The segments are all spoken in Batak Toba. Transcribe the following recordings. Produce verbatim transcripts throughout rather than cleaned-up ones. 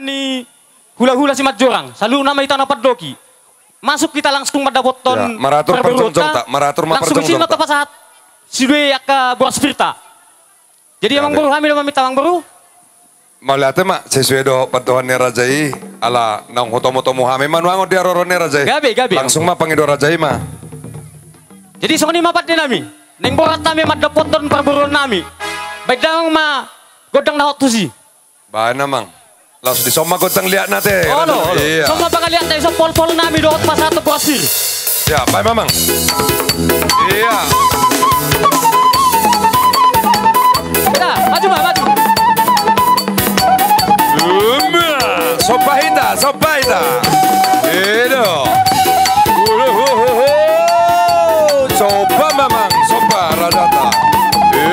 ni hulahula Simanjorang, saluhutna ma hita na pandoki. Masuk hita langsung mandapothon. Ya, maratur parjongjongta, maratur ma parjongjongta. Langsung i ma tapasahat sude angka boras pirta. Jadi amangboru, hami do maminta amangboru. Mauliate ma, sesuai do pandohan ni raja i, ala naung hutomutomu hami ma nuaeng on di haroro ni raja i. Gabe, gabe. Langsung ma pangido raja i ma. Jadi songon i ma pande nami, naeng borat hami mandapothon parboruon nami. Baen damang ma gondang na hot tusi. Baen amang. Laos dison ma gondang liatna ate. Olo, olo. Iya. Dison ma pangaliatna, dison polpol nami dohot pasahathon boras pir. Ya, baen amang. Iya. Eda, maju ma, maju. Uma, somba hita, somba hita. Edo. Uhuhuhu. Somba amang, somba rajata.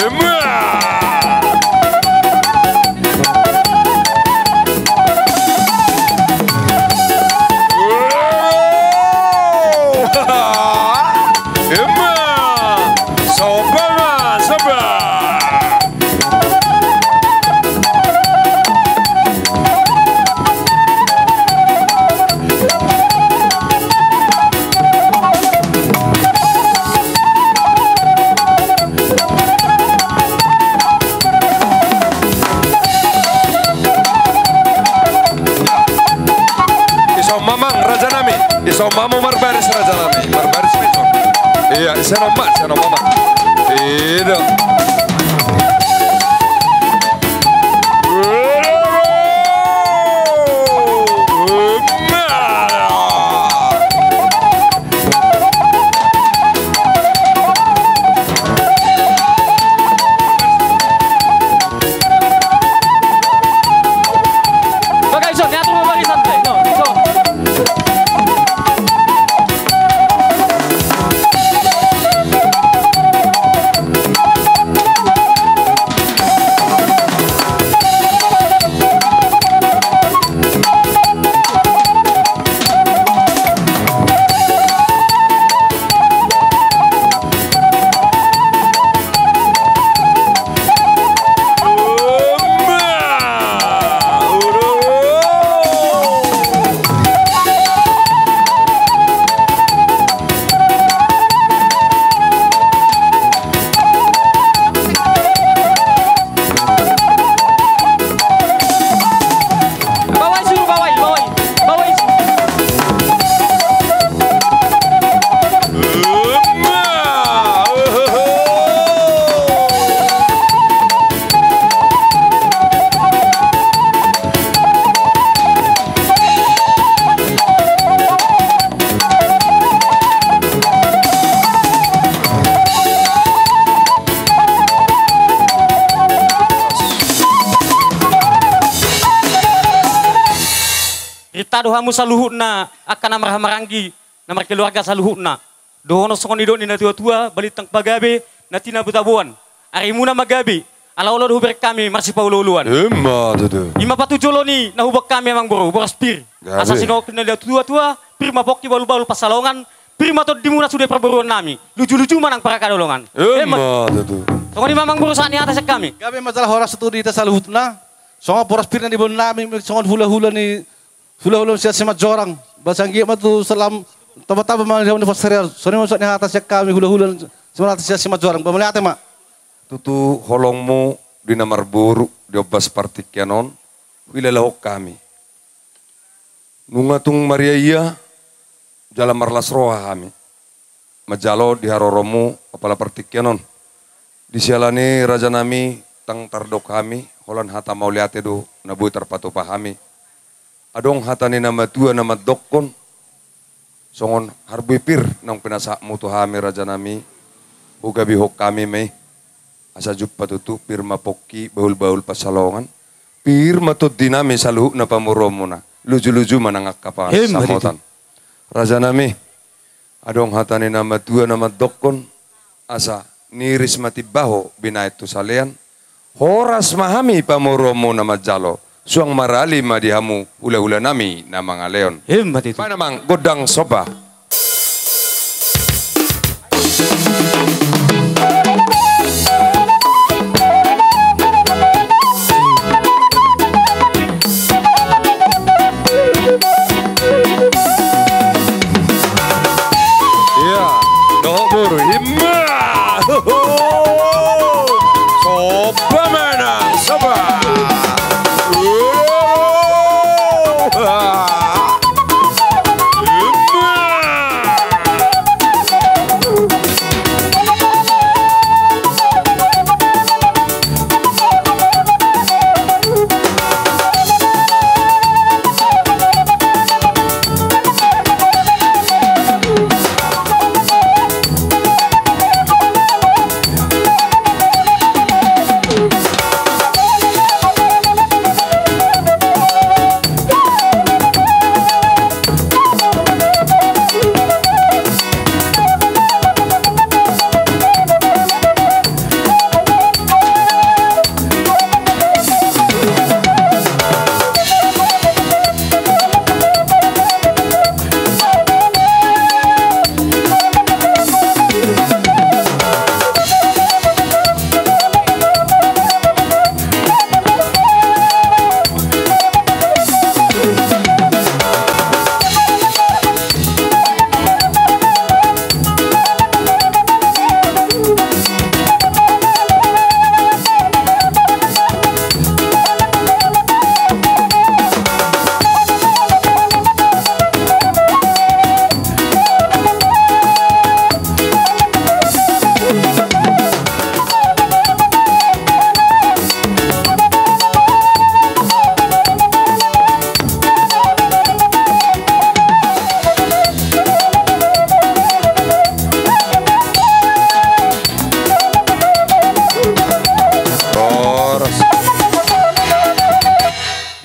Uma. Ima. Somba ma, somba. Dison ma amang rajanami. Dison ma hamu marbaris rajanami. Marbaris ma dison. Iya, sian on ma, sian on ma amang. Iya. Bagay, son, diatur ma bagay, son. No, son. Bawai, suru, bawai, bawai, bawai, suru. Rita do hamu saluhutna, angka na marhahamaranggi, na markeluarga saluhutna. Dohonon songon nidok ni natuatua, balintang pagabe, na tinabo-taboan. Arimuna ma gabe, ala olo do hubereng hami marsipaolooloan. Ima tutu. Ima patujolo ni na huboan hami amangboru, boras pir. Gabe. Asa sinongop ni natuatua, pir ma pongki bahulbahul pansalongan, pir ma tondimuna sude parboruon nami. Lujuluju ma nang parhadolongan. Ima tutu. Songon i ma amangboru sahat ni hata sian hami. Gabe ma jala horas tu di hita saluhutna. Songon boras pir na niboan nami, songon hulahula ni hulahula sian Simanjorang. Ba sai anggiat ma tu salam, tamba-tamba ma di hamu na parsarian. Songon i ma sahat ni hata sian hami hulahula sian Simanjorang. Ba mauliate ma. Tutu holongmu di na marboru di ombas partingkian on, huilalahon hami. Nunga tung mariaia jala marlas roha hami manjalo di haroromu apala partingkian on. Di siala ni rajanami, ndang tardok hami, holan hata mauliate do na boi tarpatupa hami. Adong hata ni na matua na mandokkon, songon harbue pir naung pinasahatmu tu hami rajanami, hugabehon hami ma i. Asa jumpang tutu, pir ma pongki bahulbahul pansalongan, pir ma tondinami saluhutna pamoruonmuna, lujuluju ma nang angka pansamotan. Rajanami, adong hata ni na matua na mandokkon, asa niris ma timbaho binaen tu salean, horas ma hami pamoruonmuna manjalo, suang marali ma di hamu hulahulanami na mangalehon. Ima tutu. Baen amang gondang somba.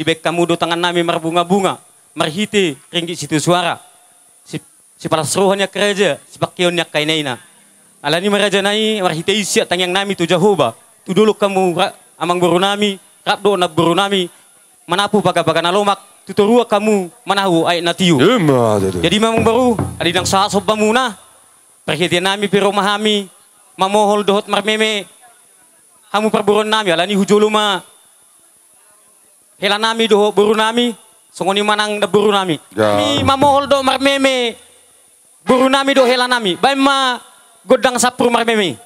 Baen hamu do tangannami marbunga-bunga, marhite ringgit sitio suara. Si, sipalas roha ni angka raja, sipangkeon ni angka ina-ina. Alani i ma raja nami, marhite i sian tangiangnami tu Jahowa, tu dolok hamu ra-, amangborunami, rap dohot namborunami, manapu paga-paga na lomak, tu toruan hamu manahu aek na tio. Ima tutu. Jadi amangboru, adi ndang sahat sombamuna, parhiteannami pe ro ma hami mamohol dohot marmeme hamu parboruonnami, alani i hu jolo ma helanami dohot borunami, songon i ma nang namborunami. Ya. Hami mamohol dohot marmeme borunami dohot helanami. Baen ma gondang sampur marmeme.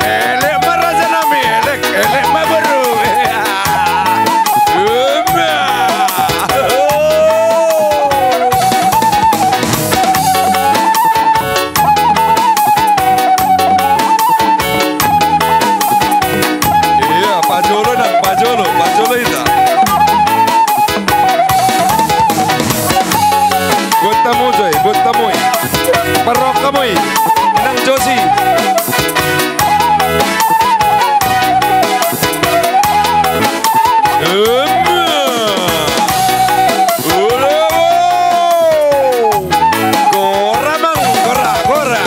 Elek ma raja nami, elek, elek ma boru. Ima. Iya, pajolo nang, pajolo, pajolo hita. Buat hamu jo i, buat hamu i. Parrohahon hamu i, nang jos i. Emma. Olo. Gora, Amang, gora, gora.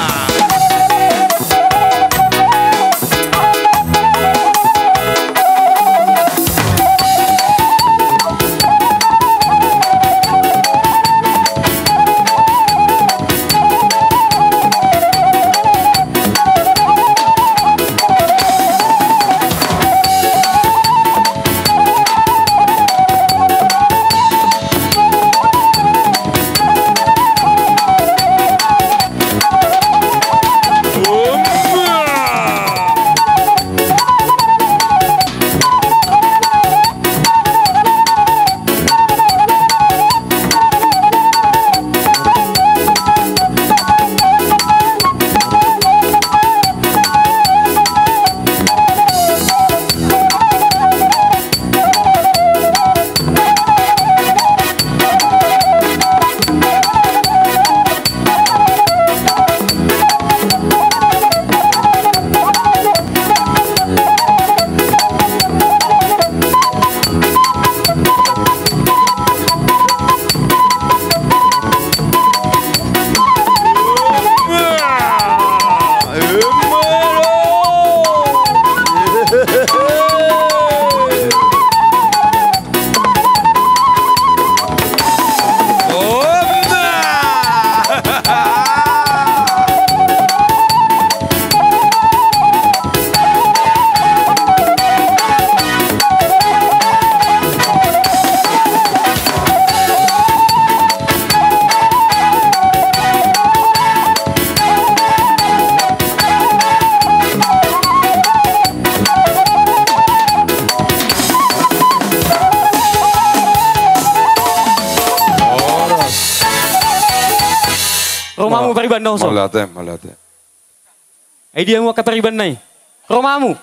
Romamu pariban na hoso. Mauliate, mauliate. Ai dia hamu angka pariban na i? Romamu.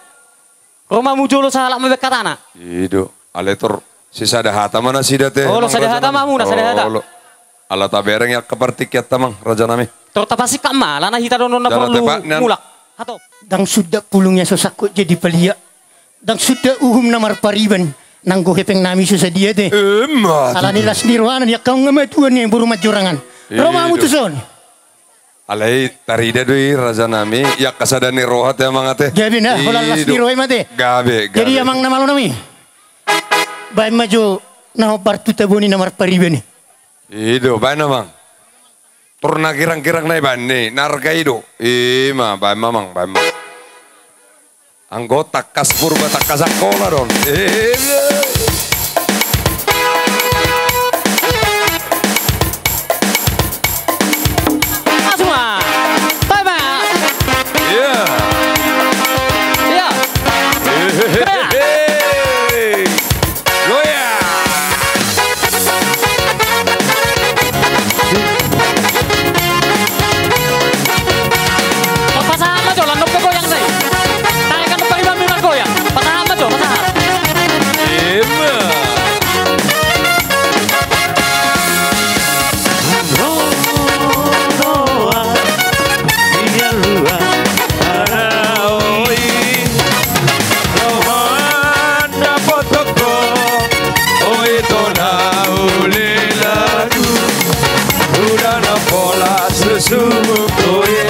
Romamu jolo sahalak ma baen hatana. I do. Alai tor sisada hata ma nasida ate. Olo, sada hata ma hamu na sada hata. Olo. Ala tabereng i angka partingkianta, amang rajanami. Tor tapasingkat ma, alana hita do na porlu mulak. Hatop. Ndang suda pulung ia so sangkot jadi palia. Ndang suda uhum na marpariban, nanggo hepeng nami so sadia ate. Emma tutu. Alani las ni rohana ni angka on nga matua ni boru Manjorangan. Romamu tuson. Alai tarida do i rajanami, i angka sada ni roha ate amang ate. Gabe na, holan las ni roha i ma ate. Gabe, gabe. Jadi amang na malo nami, baen ma jo na hombar tu tabo ni na marpariban i. I do, baen amang. Tor na girang-girang na i baen ni, na arga i do. I ma, baen ma amang, baen ma. Anggo tangkas Purba tangkas Angkola do on. I do. Langsung ma. Baen ma. Iya. Iya. Hehehe. Kena. Goyang. Pasahat ma jo, lan dope goyang sai. Tahe kan dope ibami margoyang. Pasahat ma jo, pasahat. Ima. Roha, ia roha, anaoi. Roha. Dapot ho, oi tona ulelaku. Uda na pola susumum do i,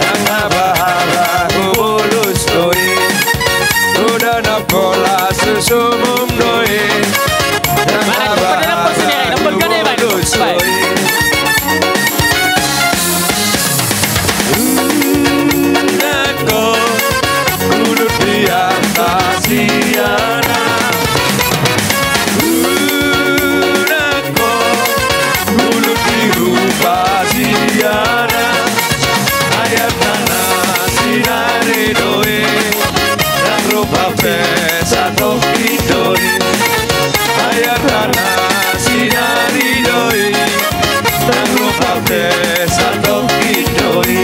nang habahaba hubolus do i. Uda na pola susumum do i, nang habahaba hubolus do i. Nanggo. Ulut di atas siana. Ulut di rupa siana. Ayat tanah sinari do i. Dan rupa pesa toki do i. Ayat tanah sinari do i. Dan rupa pesa toki do i.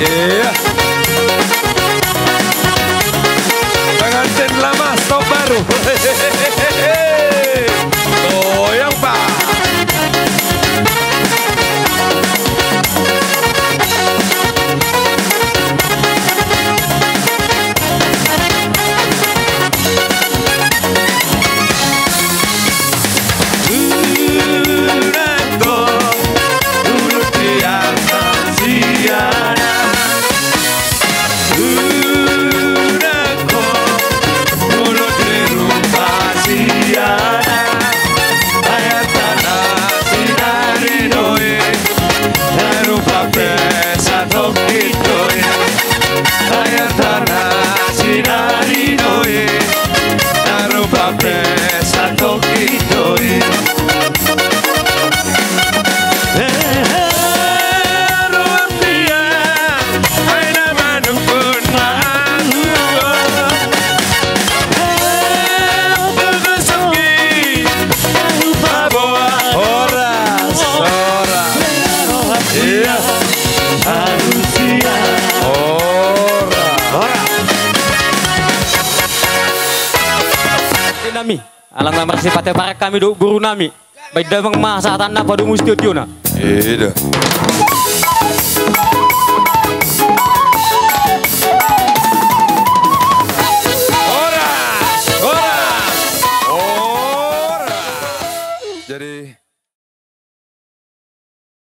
Iya. Pengantin lama, stop baru. Goyang, Pak. Kami, alana marsipateparan hami dohot guru nami. Baen damang ma sahatanna padomu sitio-tiona. Ida.